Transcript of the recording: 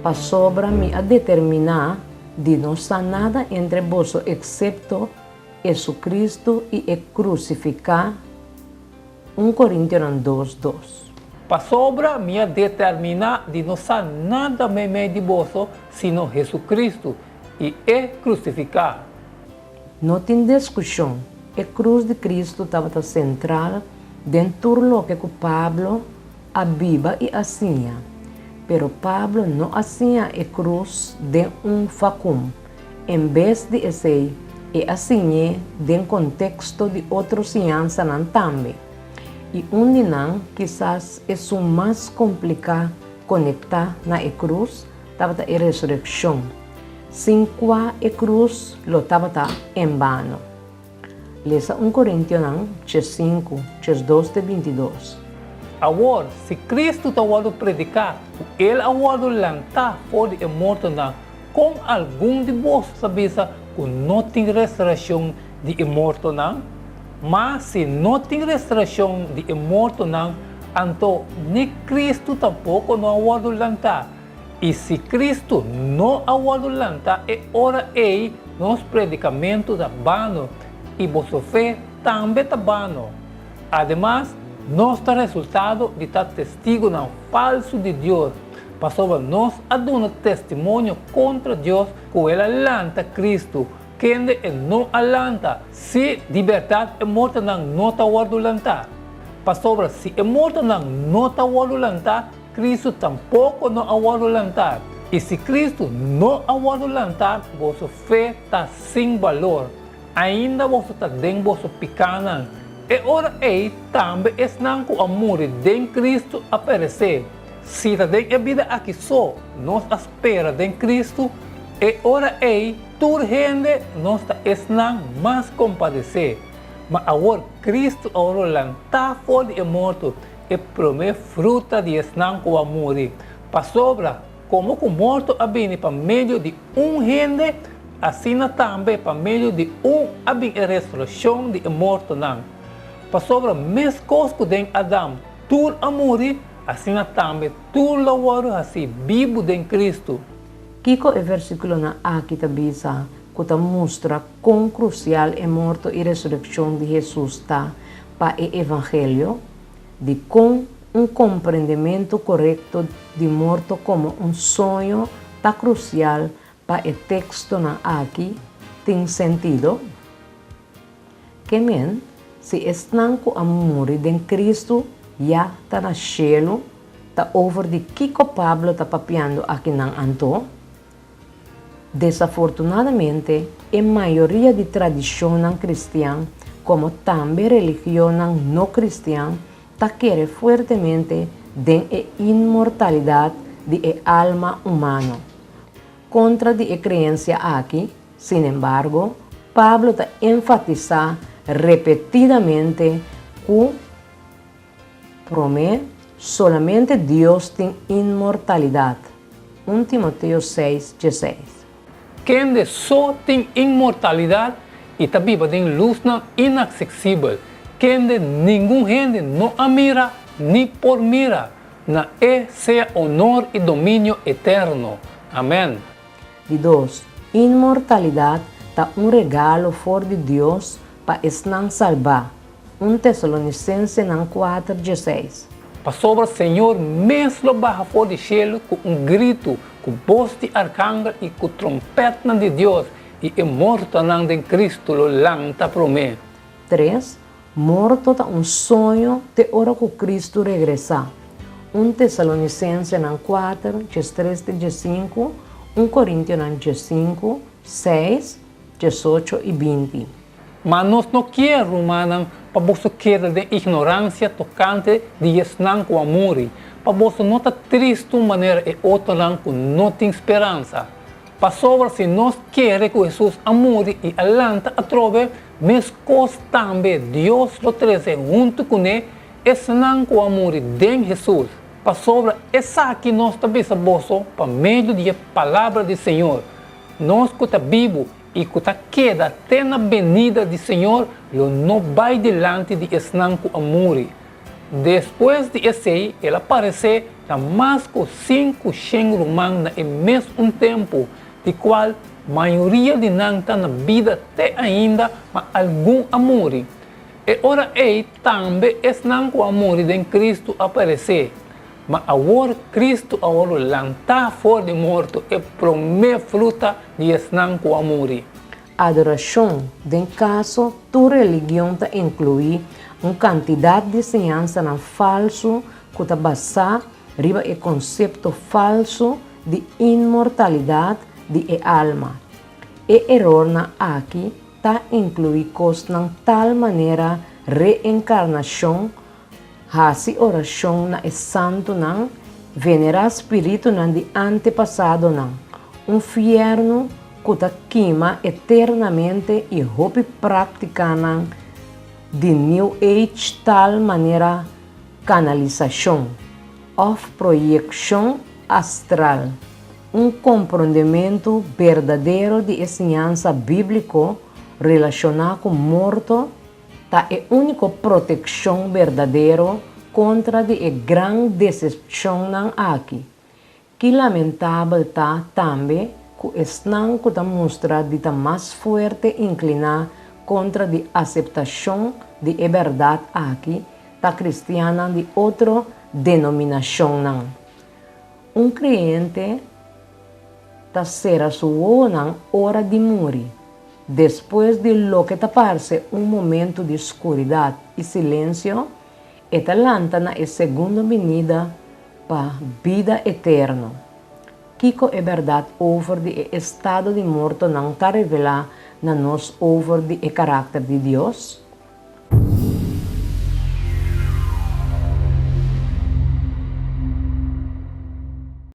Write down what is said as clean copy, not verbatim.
Pasobra mi a determiná di no sa nada entre boso eksepto Hesukristu i e krusifiká, Un Korintionan dos, dos. Pasobra mi a determiná di no sa nada meimei di boso sino Hesukristu i e krusifiká. No tin diskushon, e krus di Kristu tabata sentral den tur loke ku Pablo a biba i a siña. Pero Pablo no a siña e krus den un vakum. En bes di esei, e a siñ'é den konteksto di otro siñansanan tambe. I un di nan, kisas esun mas kompliká konektá na e krus, tabata e resurekshon, sin kua e krus lo tabata en bano. Lesa un Korintionan 5, 12 te 22. Awor, si Kristu ta wòrdu prediká ku El a wòrdu lantá for di e mortonan, kon algun di boso ta bisa ku no tin restourashon di e mortonan? Ma si no tin restourashon di e mortonan, anto ni Kristu tampoko no a wòrdu lantá. I si Kristu no a wòrdu lantá e ora ei nos predikamentu ta bano i boso fe tambe ta bano. Ademas, nos ta resultado di ta testigunan falsu di Dios, pasobra nos a duna testimonio kontra Dios ku el a lanta Kristu, kende e no a lanta, si di bèrdat e mortonan no ta wòrdu lantá. Pasobra si e mortonan no ta wòrdu lantá, Kristu tampoko no a wòrdu lantá. I si Kristu no a wòrdu lantá, boso fe ta sin balor. Ainda boso ta den boso pikánan. E ora ei tambe esnan ku a muri den Kristu a peresé. Si ta den e bida aki so nos a spera den Kristu, e ora ei tur hende nos ta esnan mas kompadesé. Ma awor Kristu a wòrdu lantá for di e morto, e promé fruta di esnan ku a muri. Pasobra, komo ku morto a bini pa medio di un hende, asina tambe pa medio di un a bin e resureshon di e mortonan. Pasobra meskos ku den Adam tur a muri, asina tambe tur lo wòrdu hasí bibu den Kristu. Kiko e versíkulonan aki ta bisa ku ta mustra kon krusial e morto i resurekshon di Hesus ta pa e evangelio? Dikon un komprendementu korekto di morto komo un soño ta krusial pa e tekstonan aki tin sentido? Ke men, si esnan ku a muri den Kristu ya ta na shelu, ta over di kiko Pablo ta papiando akinan anto? Desafortunadamente, e mayoria di tradishonnan kristian, komo tambe religionnan no kristian, ta kere fuertemente den e inmortalidat di e alma humano. Kontra di e kreensia aki, sinembargo, Pablo ta enfatisá repetidamente ku, Promé, solamente Dios tin inmortalidat, Un Timoteo seis, dieseis. Kende so tin inmortalidat i ta biba den lusnan inaksesibel, kende ningun hende no a mira ni por mira, na E sea onor i dominio eterno. Amèn. Di dos, inmortalidat ta un regalo for di Dios pa esnan salbá, Un Tesalonisensenan kuater dieseis. Pasobra Señor mes lo baha for di shelu ku un gritu, ku bos di arkangel i ku trompètnan di Dios, i e mortonan den Kristu lo lanta promé. Tres, Morto ta un soño te ora ku Kristu regresá, Un Tesalonisensenan kuater, diestres te diesinku, Un Korintionan diesinku, seis, diesocho i binti. Ma nos no kier, rumannan, pa boso keda den ignoransia tokante di esnan ku a muri, pa boso no ta tristu manera e otronan ku no tin speransa. Pasobra si nos kere ku Hesus a muri i a lanta atrobe, meskos tambe Dios lo trese huntu kuné esnan ku a muri den Hesus. Pasobra esaki nos ta bisa boso pa medio di e palabra di Señor, nos ku ta bibu i ku ta keda te na benida di Señor lo no bai dilanti di esnan ku a muri. Despues di esei el a paresé na mas ku 500 ruman na e mes un tempu, di kual mayoria di nan ta na bida te ainda, ma algun a muri. E ora ei tambe esnan ku a muri den Kristu a peresé. Ma awor Kristu a wòrdu lantá for di morto, e promé fruta di esnan ku a muri. Adorashon, Den kaso tur religion ta inkluí un kantidat di siñansanan falsu ku ta basá riba e konsepto falsu di inmortalidat di e alma. E erornan aki ta inkluí kosnan tal manera reenkarnashon, hasi orashon na e santunan, venerá spiritunan di antepasadonan, un fièrnu ku ta kima eternamente i hopi práktikanan di New Age tal manera kanalisashon òf proyekshon astral. Un komprondementu berdadero di e siñansa bíbliko relashoná ku morto ta e úniko protekshon berdadero kontra di e gran desepshonnan aki. Ki lamentabel ta tambe ku esnan ku ta mustra di ta mas fuerte inkliná kontra di aseptashon di e bèrdat aki ta kristiannan di otro denominashonnan. Un kreyente ta sera su wowonan ora di muri. Despues di loke ta parse un momentu di skuridat i silensio, e ta lanta na e segundo binida pa bida eterno. Kiko e bèrdat over di e estado di mortonan ta revelá na nos over di e karakter di Dios?